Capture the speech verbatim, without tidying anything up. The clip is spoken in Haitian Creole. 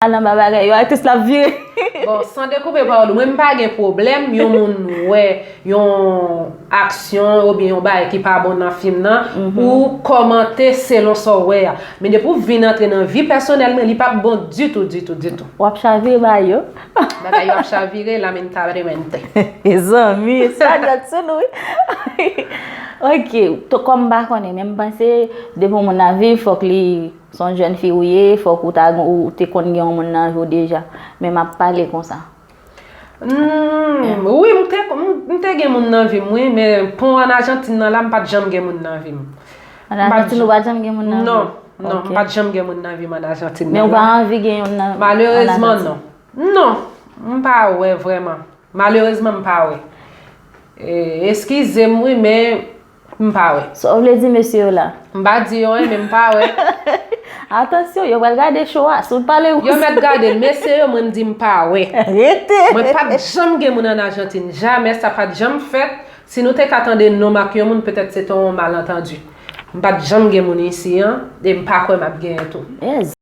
Nan ba bagay yo, aktris la ap vire. Bon, san dekoupe pawòl ou, mwen m pa gen pwoblèm yon moun wè yon aksyon oubyen yon bagay ki pa bon nan fim nan, ou kòmante selon sa w wè a. Men depi w vin antre nan vi pèsonèl mwen, li p ap bon ditou, ditou, ditou. W ap chavire bagay yo. Bagay yo ap chavire, lamentablemente. Mezanmi, sa dat sou nou, wi. Ok, to- kòm m pa konnen, men m panse depi yon moun nan viv, fòk li se yon jèn fi ou ye, fòk ou ta ou te konn gen yon moun nan vi w deja. Men m ap pale konsa. Hmm, wi, m te, m, m te gen moun nan vi m, wi, men pon an Ajantin nan la, m pa t janm gen moun nan vi m. An Ajantin ou pa t janm gen moun nan vi w? Non, non, m pa t janm gen moun nan vi m an Ajantin nan. Men ou pa anvi gen yon nan Malerezman, non. Non, m pa wè vrèman. Malerezman, m pa wè. E, eskize m, wi, men m pa wè. Sa w vle di mesye yo la? M pa di yo, men m pa wè. Atansyon, yo pral gade show a. Si w pale ou. Yo mèt gade l, mesye yo, mwen m di m pa wè. Rete. Mwen pa t janm gen moun an Ajantin. Jamè, sa pa t janm fèt. Si nou te ka tande non m ak yon moun, petèt se te yon malantandi. M pa t janm gen moun isi an, e m pa kwè m ap genyen tou. Yes.